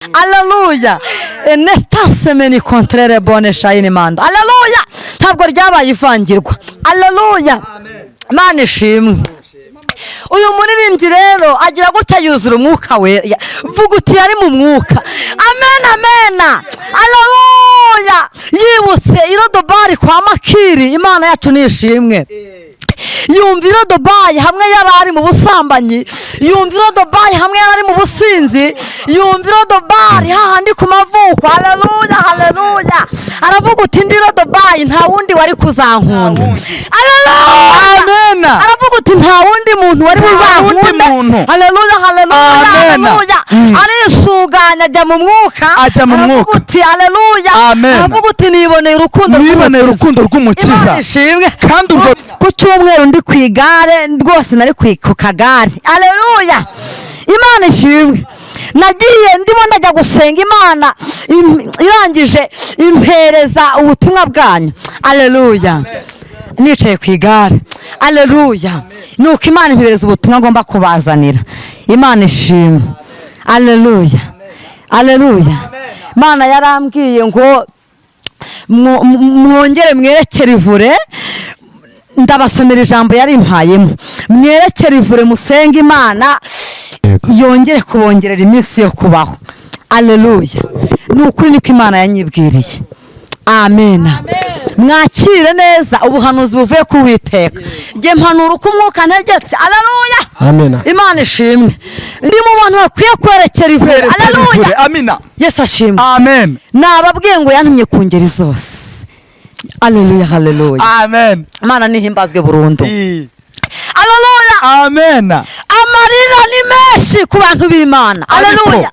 Aleluya! Enestasemeni kontrere bone shayini manda. Aleluya! Ntabwo ryabaye ivangirwa. Aleluya! Imana ishimwe. Uyu muririmbyi rero agira gutya yuzura umwuka wera. Vuga uti yari mu mwuka. Amen, amen. Aleluya! Yibutse irodobari kwa Makiri. Imana yacu nishimwe. Yumva irodobayi hamwe yari ari mu busambanyi, yumva irodobayi hamwe yari ari mu businzi, yumva irodobari hahandi ku mavuko. Haleluya, haleluya! Aravuga uti ndi irodobayi, nta wundi wari kuzankunda. Haleluya! Amen. Aravuga uti nta wundi muntu wari Nta wundi buzankunde. muntu. Haleluya, haleluya! Amen. Haleluya! Arisuganya ajya mu mwuka. Ajya mu Aravuga mwuka. uti haleluya. Amen. Aravuga uti niboneye urukundo Niboneye rw'Umukiza. urukundo rw'Umukiza. Imana ishimwe. Kandi urwo Ku cyumweru ndi ku igare rwose, nari ku kagare. Aleluya! Imana ishimwe. Nagiye ndimo ndajya gusenga Imana, irangije impereza ubutumwa bwanyu. Aleluya! Nicaye ku igare. Aleluya! Nuko Imana impereza ubutumwa ngomba kubazanira. Imana ishimwe. Aleluya, aleluya! Imana yarambwiye ngo mwongere mwerekere ivure. Ndabasomera ijambo yarimpayemo: mwerekere ivure, musenge Imana yongere kubongerera iminsi yo kubaho. Aleluya! Ni ukuri niko Imana yanyibwiriye. Amena. Mwakire neza ubuhanuzi buvuye ku Witeka. Njye mpanura uko umwuka ntegetse. Aleluya! Amena. Imana ishimwe. Ndi mu bantu bakwiye kwerekera ivure. Kwerekera ivure. Aleluya! Amina. Yesu ashimwe. Amen. Nababwiye ngo yantumye ku ngeri zose. Aleluya, haleluya! Amen. Imana nihimbazwe burundu. I. Aleluya! Amen. Amarira ni menshi ku bantu b'Imana. Ariko- Aleluya!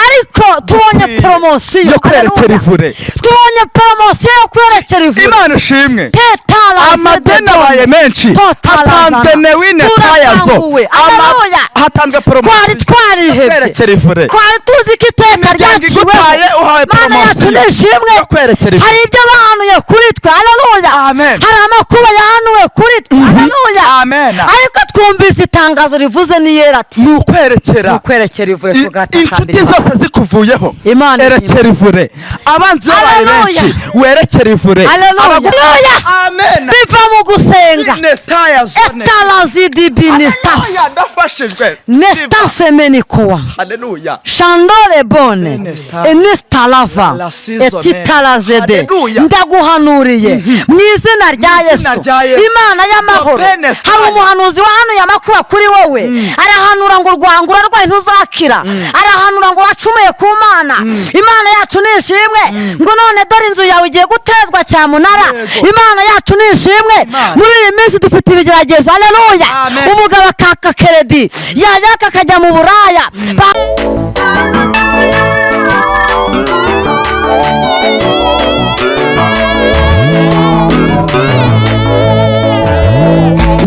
Ariko tubonye poromosiyo. Yo kwerekera Aleluya. ivure. Tubonye poromosiyo yo kwerekera ivure. Imana ishimwe. Tetara. Amadeni abaye menshi, hatanzwe newine tayazo. Turakanguwe. Aleluya! Hatanzwe poromosiyo Twari twarihebye. kwerekera ivure. Twari tuzi ko iteka Imiryango ryaciweho. igutaye, uhawe Mana yacu poromosiyo nishimwe. yo kwerekera ivure. Hari ibyo bahanuye kuri twe. Aleluya! Amen. Hari amakuba yahanuwe kuri twe. Aleluya! Amen. Ariko twumvise itangazo rivuze niyera ati Ni ukwerekera. Ni ukwerekera ivure. Inshuti zose zikuvuyeho, Imana erekera ivure. Abanzi babaye Haleluya. benshi, werekera ivure. Haleluya. Haleluya. Amen. Biva mu gusenga. Netaya zone. Etalazidibinistas. Haleluya, ndafashijwe. Nestasemenikowa. Haleluya. Shandore bone. Enesta. Enestalava. La season. Etitalazede. Haleluya. Ndaguhanuriye mu izina rya Mu izina Yesu. rya Yesu. Imana y'amahoro. Benesta. Hari umuhanuzi wahanuye amakuba kuri wowe. Arahanura ngo rwangura rwaye ntuzakira. Arahanura ngo wacumuye ku Mana. Imana yacu nishimwe. Ngo none dore inzu yawe igiye gutezwa cyamunara. Yego. Imana yacu nishimwe. Imana. Muri iyi minsi dufite ibigeragezo. Aleluya! Amen. Umugabo akaka keredi, yajyaka akajya mu buraya.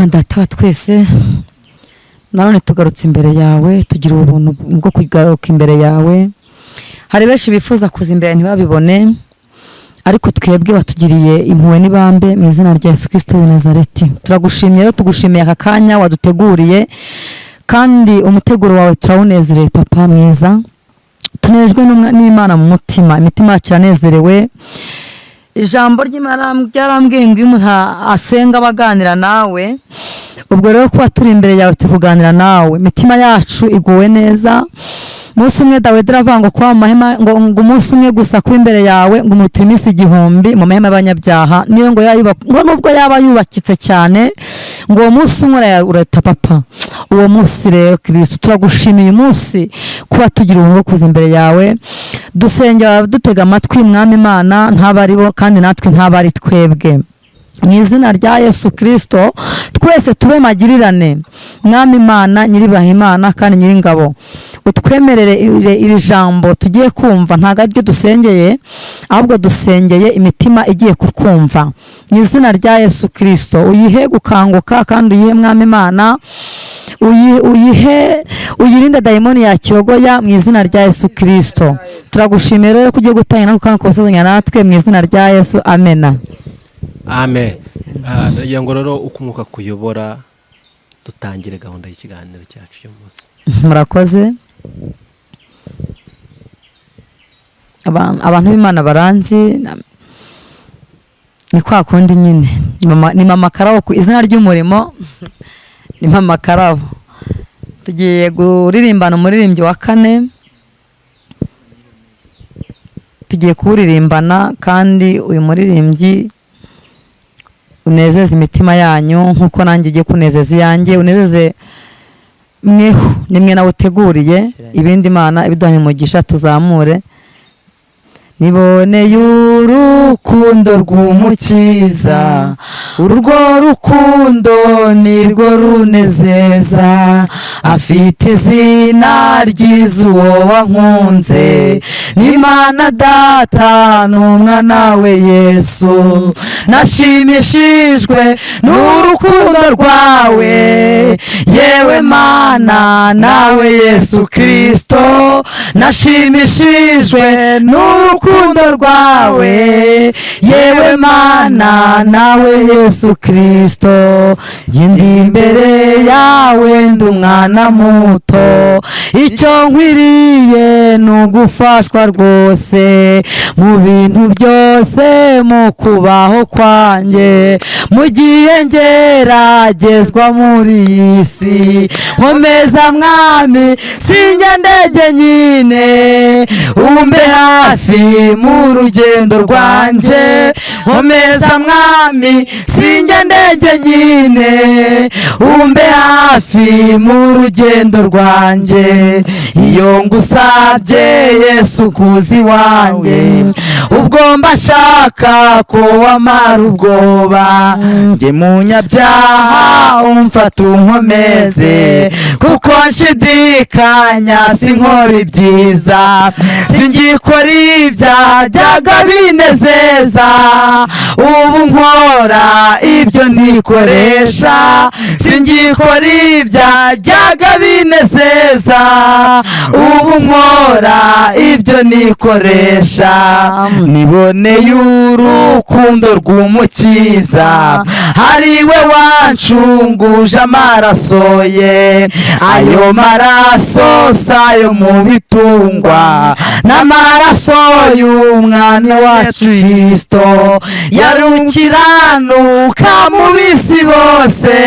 Data wa twese, nanone tugarutse imbere yawe, tugira ubuntu bwo kugaruka imbere yawe. Hari benshi bifuza kuza imbere ntibabibone, ariko twebwe watugiriye impuhwe n'ibambe mu izina rya Yesu Kristo w'i Nazareti. Turagushimiye rero, tugushimiye aka kanya waduteguriye, kandi umuteguro wawe turawunezereye. Papa mwiza, tunejwe n'Imana mu mutima, imitima yacu iranezerewe. Ijambo ry'Imana ryarambwiye ngo iyo umuntu asenga aba aganira nawe. Ubwo rero kuba turi imbere yawe turi kuganira nawe, imitima yacu iguwe neza. Umunsi umwe Dawidi aravuga ngo kuba mu mahema, ngo umunsi umwe gusa kuba imbere yawe ngo umurutire iminsi 1000 mu mahema y'abanyabyaha. Niyo ngo ngo nubwo yaba yubakitse cyane, ngo uwo munsi umwe urahita papa. Uwo munsi rero, Kristo, turagushimiye uyu munsi kuba tugira ubuntu bwo kuza imbere yawe. Dusengera dutega amatwi, Mwami Imana, ntaba ari bo kandi natwe ntaba ari twebwe. Mu izina rya Yesu Kristo, twese tube magirirane. Mwami Imana nyiribaha, Imana kandi nyiringabo, utwemerere iri jambo tugiye kumva. Ntabwo ariryo dusengeye, ahubwo dusengeye imitima igiye kukumva. Mu izina rya Yesu Kristo, uyihe gukanguka kandi uyihe, Mwami Imana, uyihe uyirinde dayimoni ya kirogoya mu izina rya Yesu Kristo. Turagushimiye rero ko ugiye gutangira no gusozanya natwe mu izina rya Yesu. Amena. Amen. Ndagira ngo rero uko umwuka kuyobora dutangire gahunda y'ikiganiro cyacu uyu munsi. Murakoze. Abantu b'Imana baranzi, ni kwa kundi nyine. Ni Mama Karabo ku izina ry'umurimo, ni Mama Karabo. Tugiye kuririmbana umuririmbyi wa kane, tugiye kuwuririmbana, kandi uyu muririmbyi unezeze imitima yanyu nkuko nanjye ugiye kunezeza iyanjye, unezeze mweho nimwe nawuteguriye. Ibindi Imana ibiduhanye umugisha, tuzamure. Niboneye urukundo rw'Umukiza, urwo rukundo nirwo runezeza, afite izina ryiza uwo wankunze, n'Imana Data n'Umwana we Yesu. Nashimishijwe n'urukundo rwawe, yewe Mana nawe Yesu Kristo, nashimishijwe n'urukundo rwawe, yewe Mana nawe Yesu Kristo. Njye ndi imbere yawe ndi umwana muto, icyo nkwiriye ni ugufashwa rwose mu bintu byose mu kubaho kwanjye, mu gihe ngeragezwa muri iyi si, nkomeza Mwami sinjya ndege nyine, umbe hafi mu rugendo rwanjye, nkomeza Mwami sinjya ndege nyine, umbe hafi mu rugendo rwanjye. Iyo ngusabye Yesu kuza iwanjye, ubwo mba nshaka ko wamara ubwoba, njye munyabyaha umfata unkomeze, kuko nshidikanya sinkora ibyiza, singikora ibyajyaga binezeza, ubu nkora ibyo ntikoresha, singikora ibyajyaga binezeza, ubu nkora ibyo nikoresha. Niboneye urukundo rw'Umukiza, ari we wancunguje amaraso ye, ayo maraso sayo mu bitungwa, n'amaraso y'Umwana wacu Kristo, yarukiranuka mu bisi bose,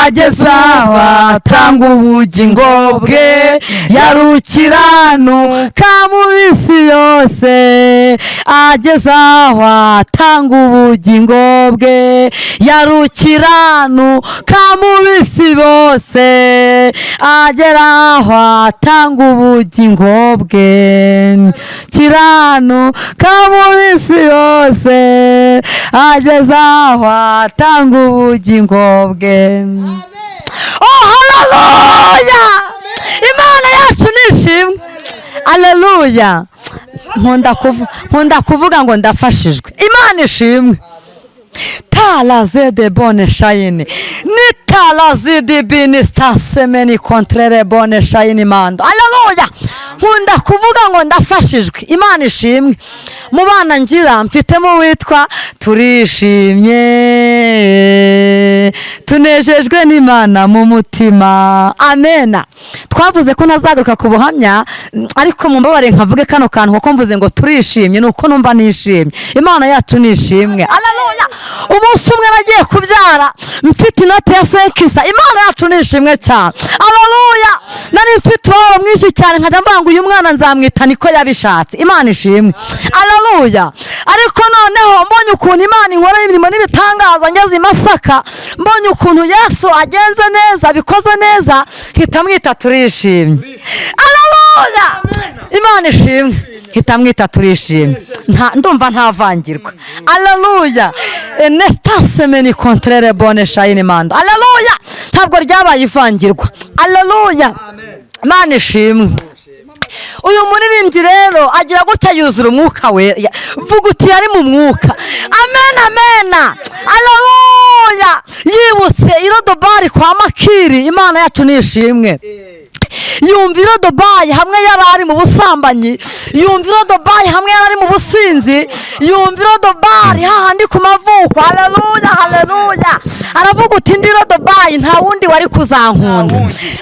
ageze aho atanga ubugingo bwe, yarukiranuka mu bisi yose, ageze aho atanga ubugingo bwe, yarukiranuka mu bisi bose, agera aho atanga ubugingo bwe, kiranuka mu bisi yose, ageze aho atanga ubugingo bwe. Oh, haleluya! Imana yacu nishimwe, haleluya. Nkunda kuvuga ngo ndafashijwe. Imana ishimwe. Talaze de bonne shayini ni talaze de bini stasemeni kontrere bonne shayini mando. Haleluya! Nkunda kuvuga ngo ndafashijwe. Imana ishimwe. Mu bana ngira mfitemo witwa Turishimye, tunejejwe n'Imana mu mutima. Amena. Twavuze ko ntazagaruka ku buhamya, ariko mumbabare nkavuge kano kantu, kuko mvuze ngo turishimye nuko numva nishimye. Imana yacu nishimwe. Haleluya! Umunsi umwe nagiye kubyara mfite inote ya senkisa. Imana yacu nishimwe cyane. Haleluya! Nari mfite umubabaro mwinshi cyane, nkajya mvuga ngo uyu mwana nzamwita niko yabishatse. Imana ishimwe. Haleluya! Ariko noneho mbonye ukuntu Imana inkora imirimo n'ibitangaza ngeze i Masaka, mbonye ukuntu Yesu agenze neza, bikoze neza, mpita mwita Turishimye. Haleluya! Imana ishimwe. Mpita mwita Turishimye. Ndumva ntavangirwa. Haleluya! Nestasemeni kontrere bonne shayini mando. Haleluya! Ntabwo ryabaye ivangirwa. Haleluya! Imana ishimwe. Uyu muririmbyi rero agira gutya yuzura umwuka wera, vuga uti yari mu mwuka. Amen, amena. Haleluya! Yibutse irodobari kwa Makiri. Imana yacu nishimwe. Yumva irodobayi hamwe yari ari mu busambanyi, yumva irodobayi hamwe yari ari mu businzi, yumva irodobari hahandi ku mavuko. Haleluya, haleluya. Aravuga uti ndi irodobayi, nta wundi wari kuzankunda.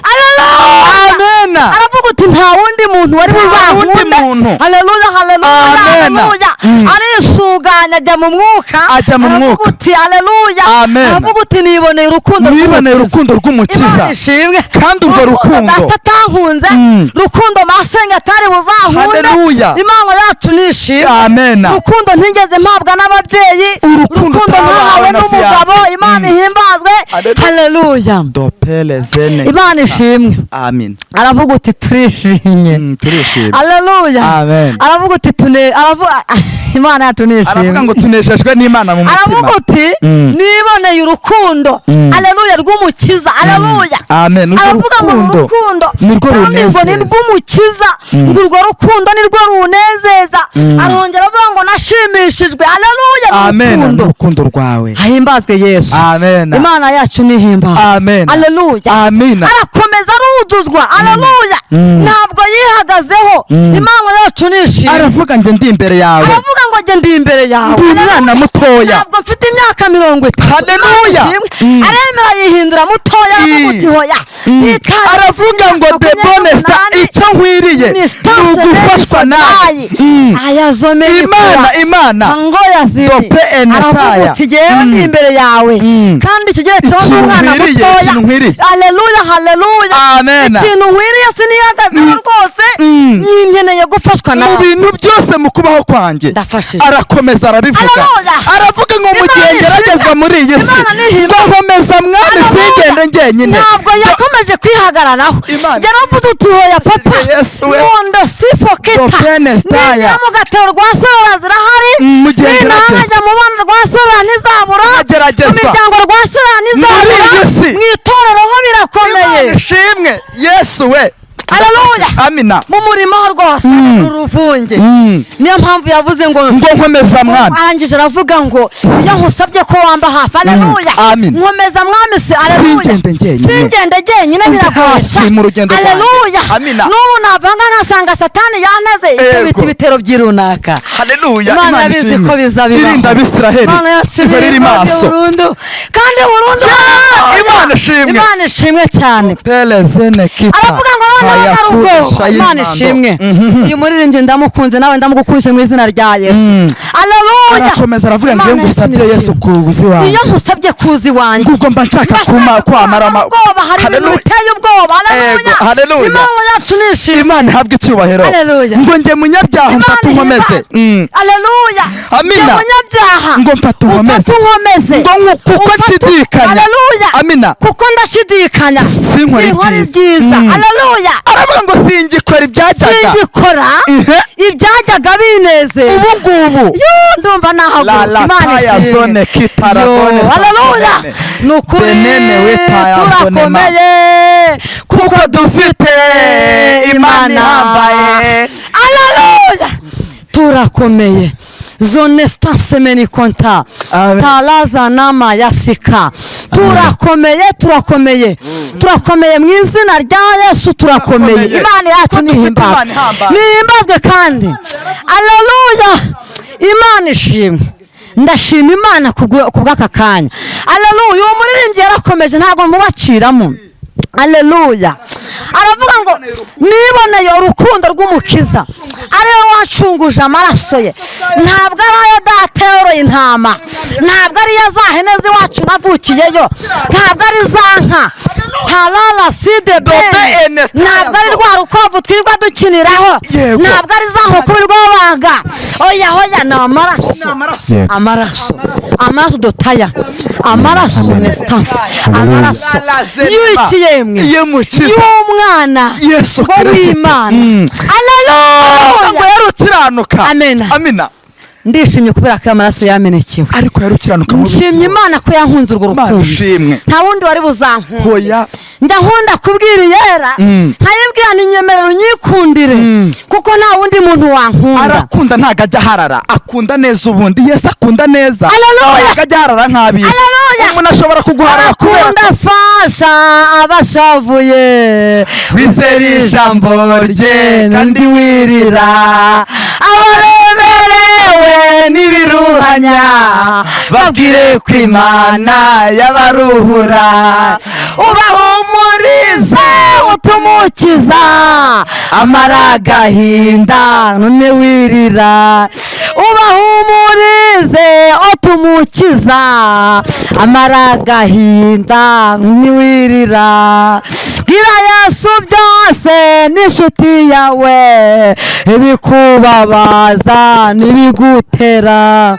Haleluya. Amena. Aravuga uti nta wundi muntu wari Nta wundi buzankunde. muntu. Haleluya, haleluya. Haleluya, Amen. haleluya. Arisuganya ajya mu mwuka. Ajya mu Aravuga mwuka. uti haleluya. Amen. Aravuga uti niboneye urukundo Niboneye rw'Umukiza. urukundo rw'Umukiza. Imana ishimwe. Kandi urwo rukundo. Data atankunze, rukundo masenge atari buzankunde. Haleluya. Imana yacu nishimwe. Amen. Rukundo ntigeze mpabwa n'ababyeyi, Urukundo rukundo utahawe ntahawe na n'umugabo. fiancé. Imana ihimbazwe. Haleluya. Haleluya. Dopele zene. Imana ishimwe. Amin. Aravuga uti turishimye. Turishimye. Haleluya. Amen. Aravuga uti tune aravuga Imana yacu nishimwe. Aravuga ngo tunejejwe n'Imana mu mutima. Aravuga uti niboneye urukundo, haleluya, rw'Umukiza. Haleluya. Amen. Urwo Aravuga ngo uru rukundo rukundo nirwo kandi ngo ni runezeza. rw'Umukiza, ngo urwo rukundo nirwo runezeza. Arongera avuga ngo nashimishijwe, haleluya, Amen. n'urukundo. N'urukundo rwawe. Hahimbazwe Yesu. Amen. Imana yacu nihimbazwe. Amen. Haleluya. Amen. Arakomeza aruzuzwa. Haleluya. Ntabwo yihagazeho. Imana yacu nishimwe. Aravuga njye ndi imbere yawe. Aravuga ngo njye ndi imbere yawe. Ndi umwana mutoya. Ntabwo mfite imyaka 30. Haleluya. Imana ishimwe. Aremera yihindura mutoya, aravuga uti hoya. Yitaye Aravuga ngo ku myaka debonesta 28, icyo nkwiriye ni ni stance ugufashwa nawe. Ayazomeye Imana, Imana. ngo yaziri. Dope enetaya. Aravuga uti jyewe ndi imbere yawe, kandi ikigeretseho Ikintu n'umwana nkwiriye, mutoya. ikintu nkwiriye. Haleluya, haleluya. Amen. Ikintu nkwiriye sinihagazeho rwose, nkeneye gufashwa Mu nawe. bintu byose mu kubaho kwanjye. Ndafashije. Arakomeza arabivuga. Haleluya. Aravuga ngo mu gihe Imana ngeragezwa ishimwe. muri iyi si, Imana nihimbaze. ngo nkomeza mwami Haleluya. singende njyenyine. Ntabwo yakomeje kwihagararaho. Imana. Yaravuze uti hoya papa, Yesu we. nkunda sifokita. Dopene staya. Ninjira mu gatebo rwa serora zirahari, Mu gihe ninahajya ngeragezwa. mu bana rwa serora ntizabura, mu Nkageragezwa. miryango rwa serora ntizabura, Muri iyi si. mu itorero ho birakomeye. Imana ishimwe. Yesu we. Haleluya. Amina. Mu murimo ho rwose uruvunge. Niyo mpamvu yavuze ngo Ngo nkomeza mwami. Arangije aravuga ngo iyo nkusabye ko wamba hafi, haleluya. Amin. Nkomeza mwami si, haleluya. Singende njyenyine. Singende jyenyine Umbe biragoye. hafi mu rugendo rwanjye. Haleluya. Amina. N'ubu navanga nkasanga satani yanteze icyo Yego. bita ibitero by'irunaka. Haleluya. Imana Imana yabizi ishimwe. ko bizabibaho. Irinda Abisiraheli. Imana yacu Ihora iri ibirinda maso. burundu kandi burundu. Imana ishimwe. Imana ishimwe cyane. Pele zene kita. Aravuga ngo abana Hayaku b'akarubwoba. shayi Imana mando. ishimwe. Uyu muririmbyi ndamukunze, nawe ndamugukunze mu izina rya Yesu. Haleluya. Arakomeza aravuga ngo iyo Imana ngusabye yacu Yesu nishimwe. kuzi wanjye. Iyo nkusabye kuza iwanjye, Nguko mba nshaka Mba kuma nshaka kwamara ama- ubwoba, hari ibintu Haleluya. biteye ubwoba. Haleluya. Ego, haleluya. Imana yacu nishimwe. Imana ihabwe icyubahiro. Haleluya. Ngo njye munyabyaha mfate unkomeze. Haleluya. Amina. Njye munyabyaha Ngo mfate unkomeze. Mfate unkomeze. Ngo kuko nshidikanya. Haleluya. Amina. Kuko ndashidikanya. Sinkora ibyiza. Ibyiza. Haleluya. Aravuga ngo singikora ibyajyaga. Singikora Ihe. ibyajyaga binezeza. Ubu ngubu. Yo, ndumva nahaguruka. La la Imana taya ishimwe. zone kitara Yo, bone haleluya. sanzone. Ni ukuri Benene we taya zone ma. turakomeye Kuko dufite Imana ihambaye. Haleluya. Turakomeye. Zone stance meni konta. Amen. Talaza nama yasika. Turakomeye, turakomeye, turakomeye mu izina rya Yesu, turakomeye. Turakomeye. Imana yacu Kuko dufite nihimbazwe. Imana ihambaye. Nihimbazwe kandi. Haleluya. Imana ishimwe. Ndashima Imana kubw'aka kanya. Haleluya. Uwo muririmbyi yarakomeje, ntabwo mubaciramo. Haleluya. Aravuga ngo niboneye urukundo rw'Umukiza ariwe wacunguje amaraso ye. Ntabwo ari ayo data yoroye intama, ntabwo ari yo za hene z'iwacu navukiyeyo, ntabwo ari za nka tarara side bene, ntabwo ari rwa rukwavu twirirwa dukiniraho, Yego. ntabwo ari za nkoko birirwa babaga. Oya hoya, ni amaraso, Yego. amaraso, amaraso dotaya, amaraso nesitansi, amaraso y'iki yemwe Y'Umukiza. y'umwana Yesu ngo Kristo. w'Imana. Aravuga ngo Haleluya. yari ukiranuka. Amena. Amina. Ndishimye kubera ko amaraso yamenekewe. Ariko yari ukiranuka mu Nshimye Imana ko yankunze urwo Imana rukundo. ishimwe. Nta wundi wari buzankunde. Hoya. Ndakunda kubwira iyera, nkayibwira ntinyemerere unyikundire, kuko nta wundi muntu wankunda. Arakunda, ntabwo ajya aharara, akunda neza. Ubundi Yesu akunda neza. Haleluya. Ntabwo ajya aharara nk'ab'isi. Haleluya. Umuntu ashobora kuguharara kubera Arakunda, fasha abashavuye, wizera ijambo rye kandi wirira, abaremerewe n'ibiruhanya babwire ko Imana y'abaruhura. Ubahumuriza. Ubahumurize utumukiza amara agahinda none wirira. Ubahumurize utumukiza amara agahinda ntiwirira. Bwira Yesu byose n'inshuti yawe, ibikubabaza n'ibigutera.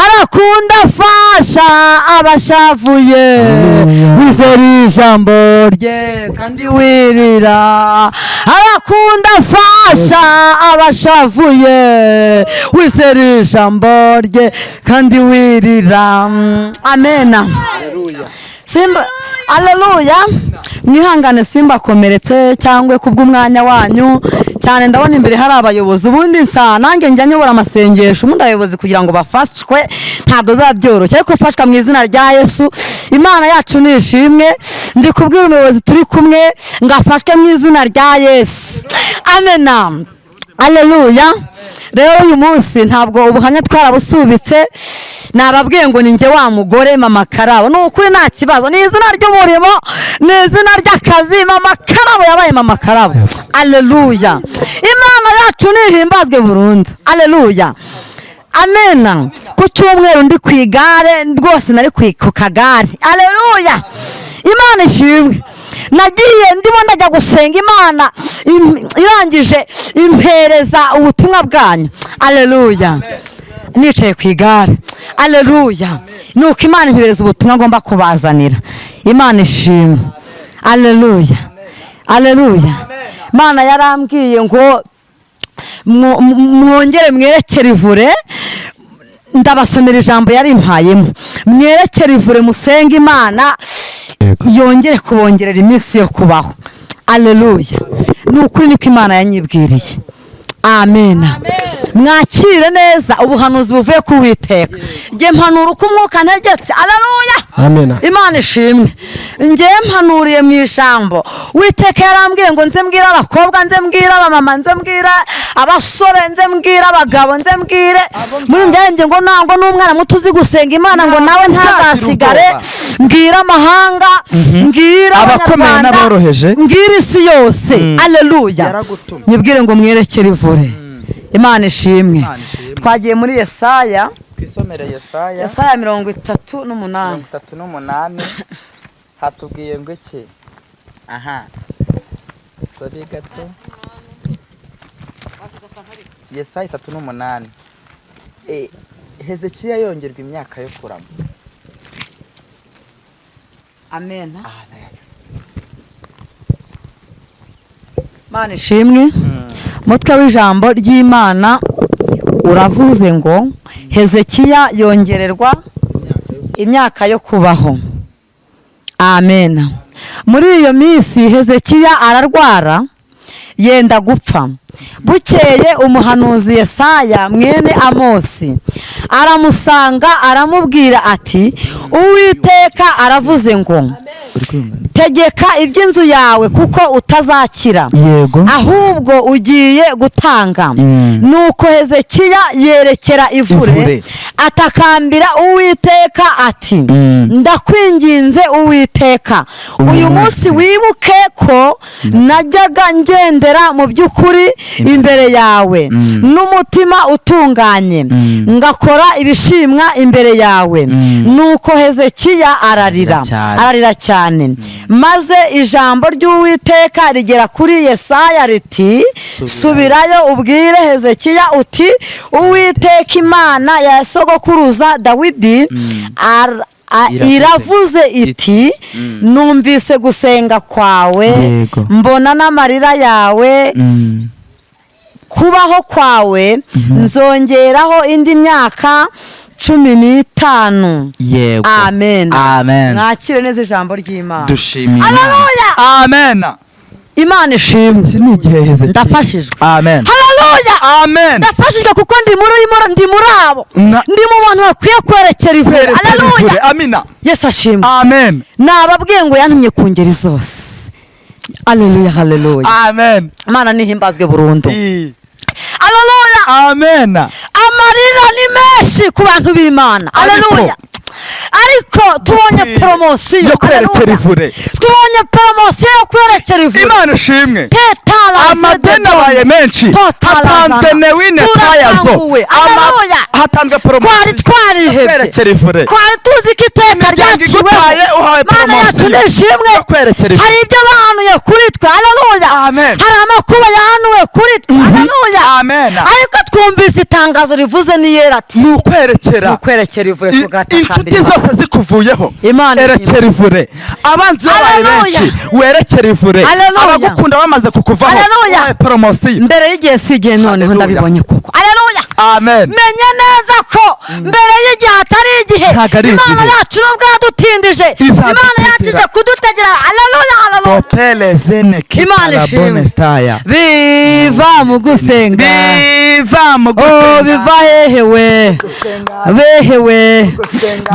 Arakunda afasha abashavuye, wizera ijambo rye kandi wirira. Arakunda afasha abashavuye, wizera ijambo rye kandi wirira. Amena. Simba, aleluya. Mwihangane simbakomeretse cyangwa kubw'umwanya wanyu cyane. Ndabona imbere hari abayobozi. Ubundi nsa nanjye njya nyobora amasengesho, ubundi abayobozi kugira ngo bafashwe ntabwo biba byoroshye, ariko ufashwa mu izina rya Yesu. Imana yacu ni ishimwe. Ndi kubwira umuyobozi turi kumwe ngo afashwe mu izina rya Yesu. Amena, aleluya. Rero uyu munsi ntabwo ubuhamya twarabusubitse. Nababwiye ngo ni njye wa mugore Mama Karabo. Ni ukuri nta kibazo, ni izina ry'umurimo, ni izina ry'akazi. Mama Karabo yabaye Mama Karabo. Aleluya. Imana yacu nihimbazwe burundu. Aleluya, amena. Ku cyumweru ndi ku igare rwose, nari ku kagare. Aleluya, Imana ishimwe. Nagiye ndimo ndajya gusenga Imana, irangije impereza ubutumwa bwanyu. Aleluya. Nicaye ku igare. Aleluya. Nuko Imana impereza ubutumwa ngomba kubazanira. Imana ishimwe. Aleluya, aleluya. Imana yarambwiye ngo mwongere mwerekere ivure. Ndabasomera ijambo yarimpayemo: mwerekere ivure, musenge Imana yongere kubongerera iminsi yo kubaho. Aleluya. Ni ukuri niko Imana yanyibwiriye. Amena. Mwakire neza ubuhanuzi buvuye ku Witeka. Njye mpanura uko umwuka ntegetse. Aleluya. Amena. Imana ishimwe. Njye mpanuriye mu ijambo Witeka yarambwiye ngo nze mbwire abakobwa, nze mbwire abamama, nze mbwire abasore, nze mbwire abagabo, nze mbwire muri njye ngo ntabwo n'umwana muto uzi gusenga Imana ngo nawe ntazasigare. Mbwire amahanga, mbwire Abakomeye Abanyarwanda, n'aboroheje. mbwire isi yose. Aleluya. Yaragutumye. Nyibwire ngo mwerekere ivure. Imana ishimwe. Imana ishimwe. Twagiye muri Yesaya. Twisomere Yesaya. Yesaya 38. 38 hatubwiye ngo iki? Aha, sorry gato. Yesaya 38. Hezekiya yongerwa imyaka yo kurama. Amen. Imana ishimwe. Umutwe w'ijambo ry'Imana uravuze ngo Hezekiya yongererwa imyaka yo kubaho. Amen. Muri iyo minsi Hezekiya ararwara yenda gupfa. Bukeye umuhanuzi Yesaya mwene Amosi aramusanga, aramubwira ati: "Uwiteka aravuze ngo tegeka iby'inzu yawe, kuko utazakira, ahubwo ugiye gutanga." Nuko Hezekiya yerekera ivure, Ivure. atakambira Uwiteka ati: "Ndakwinginze Uwiteka, uyu munsi wibuke ko najyaga ngendera mu by'ukuri imbere yawe n'umutima utunganye, ngakora ibishimwa imbere yawe." Nuko Hezekiya ararira. Cyane. Ararira cyane. Maze ijambo ry'Uwiteka rigera kuri Yesaya riti: "Subirayo ubwire Hezekiya uti: Uwiteka Imana ya sogokuruza Dawidi Iravuze. iravuze iti: Numvise gusenga kwawe, mbona n'amarira yawe. Kubaho kwawe nzongeraho indi myaka 15." Amen. Amen. Mwakire neza ijambo ry'Imana. Dushimiye Imana. Haleluya. Amen. Imana ishimwe. Iki ni igihe Hezekiya. Ndafashijwe. Amen. Haleluya. Amen. Ndafashijwe kuko ndi muri abo, ndi mu bantu bakwiye kwerekera ivure. Kwerekera Haleluya. ivure. Amina. Yesu ashimwe. Amen. Nababwiye ngo yantumye ku ngeri zose. Haleluya, haleluya. Amen. Imana nihimbazwe burundu. I. Haleluya. Amen. Amarira ni menshi ku bantu b'Imana. Ariko- Haleluya. Ariko tubonye poromosiyo Yo kwerekera ivure. Tubonye poromosiyo yo kwerekera ivure. Imana ishimwe. Tetara. Amadeni abaye menshi, hatanzwe newine tayazo. Turakanguwe. Haleluya. Hatanzwe Twari poromosiyo twarihebye, kwerekera ivure. Twari tuzi ko iteka Imiryango ryaciweho. igutaye, uhawe Mana yacu poromosiyo nishimwe. yo kwerekera ivure. Hari ibyo bahanuye kuri twe, haleluya. Amen. Hari amakuba yahanuwe kuri twe, haleluya. Amen. Ariko twumvise itangazo rivuze niyera ati Ni ukwerekera. Ni ukwerekera ivure. Inshuti Tugatakambira zose zikuvuyeho, Imana. erekera ivure. Abanzi babaye Haleluya. benshi, werekera ivure. Haleluya. Abagukunda bamaze kukuvaho, Haleluya. uhawe poromosiyo. Mbere y'igihe si igihe, noneho Haleluya. ndabibonye kuko, haleluya. Amen. Menye neza ko mbere y'igihe atari igihe. Ntabwo ari Imana igihe. yacu nubwo yadutindije, Izadutegera. Imana yacu ije kudutegera, haleluya, haleluya. Topelezene. Imana ishimwe. Kitarabonestaya. Biva mu gusenga. Biva mu Oh, gusenga. biva hehe we, behewe,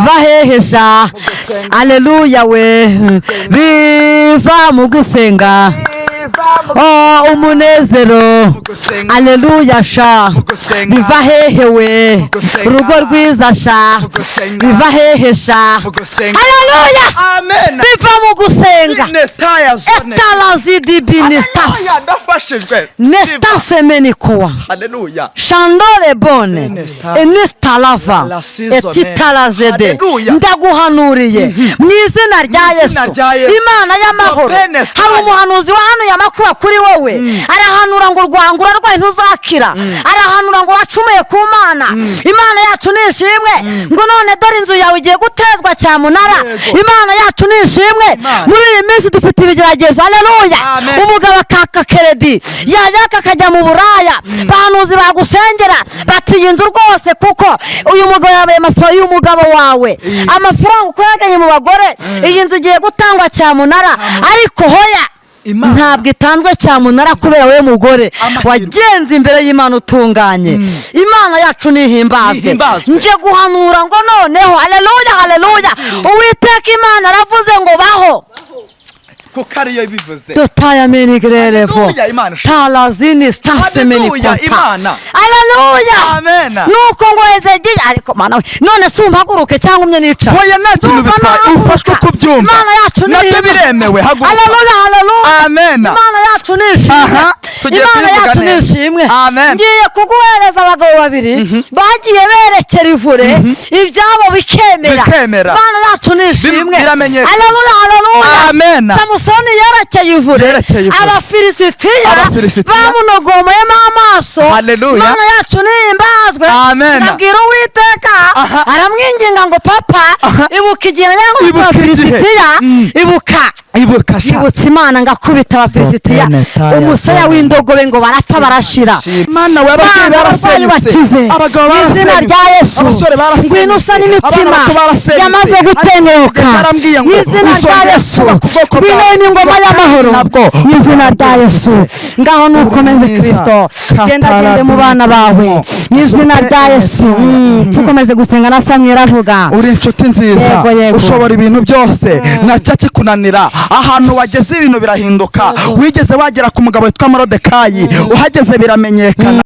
va hehe sha, aleluya we, biva mu gusenga. Biva mu Oh, umunezero, gusenga. aleluya sha. Gusenga. Biva hehe we, Gusenga. urugo rwiza sha. Gusenga. Biva hehe sha? Gusenga. Aleluya. Amen. Biva mu gusenga. Netaya zone. Etalazidibinistas. Haleluya, ndafashijwe. Nestasemenikowa. Haleluya. Shandore bone. Enesta. Enistalava. La season. Etitalazede. Haleluya. Ndaguhanuriye mu izina rya Mu izina Yesu. rya Yesu. Imana y'amahoro. Benesta. Hari umuhanuzi wahanuye amakuba kuri wowe, arahanura ngo rwanga urarwaye ntuzakira, arahanura ngo wacumuye ku Mana. Imana yacu nishimwe ngo none dore inzu yawe igiye gutezwa cyamunara. Yego. Imana yacu nishimwe. Imana. Muri iyi minsi dufite ibigeragezo, haleluya. Amen. Umugabo akaka keredi, yajyaka akajya mu buraya. Bahanuzi bagusengera bati iyi nzu rwose, kuko uyu mugabo yabaye amafaranga y'umugabo wawe, amafaranga uko yaganye mu bagore, iyi nzu igiye gutangwa cyamunara. Ariko hoya. Imana. Ntabwo itanzwe cyamunara kubera wowe mugore Amahirwe. wagenze imbere y'Imana utunganye. Imana yacu nihimbazwe. Nihimbazwe. Nje guhanura ngo noneho, haleluya, haleluya, Uwiteka Imana aravuze ngo baho. Kuko ariyo bivuze. Totaya menigrerevo. Haleluya, Imana ishimwe. Talazini stasemeni Haleluya, konta. Imana. Haleluya. Amen. Nuko ngo Hezekiya, ariko Mana we, none si umpaguruke cyangwa umye nica? Hoya, nta kintu Ndumva bitwaye. nahaguruka. Ufashwe kubyumva. Imana yacu Nabyo nihimba. biremewe, haguruka. Haleluya, haleluya. Amen. Imana yacu nishimwe. Aha, tugiye Imana kubivuga yacu neza. nishimwe. Amen. Ngiye kuguhereza abagabo babiri bagiye berekera ivure, ibyabo bikemera. Bikemera. Imana yacu nishimwe. Biramenyekana. Haleluya, haleluya. Amen. Samusoni yerekeye ivure. Yerekeye ivure. Abafilisitiya Abafilisitiya. bamunogomoyemo amaso. Haleluya. Imana yacu nihimbazwe. Amen. Abwira Uwiteka, Aha. aramwinginga ngo papa, Aha. ibuka igihe najyaga Ibuka igihe. abafilisitiya, ibuka. Ibuka sha. Ibutse Imana ngakubita abafilisitiya Dotene umusaya w'indogobe ngo barapfa barashira. Mana we, ababyeyi Mana, abarwayi barasenyutse, bakize abagabo mu izina barasenyutse, rya Yesu. abasore barasenyutse, Ngwino usa abana n'imitima bato barasenyutse. yamaze gutenguka Yarambwiye ngo mu izina rya uzongera Yesu. kubaka ubwoko Ngwino bwawe. n'ingoma y'amahoro Nabwo mu izina rya Yesu. Ngaho nukomeze Mwiza. Kristo genda gende mu bana bawe mu izina rya Yesu. Tukomeje gusenga na Samweli avuga. Uri inshuti nziza. Yego, yego. Ushobora ibintu byose, ntacyo kikunanira. Ahantu wageze ibintu birahinduka. Wigeze wagera ku mugabo witwa Morodekayi, uhageze biramenyekana.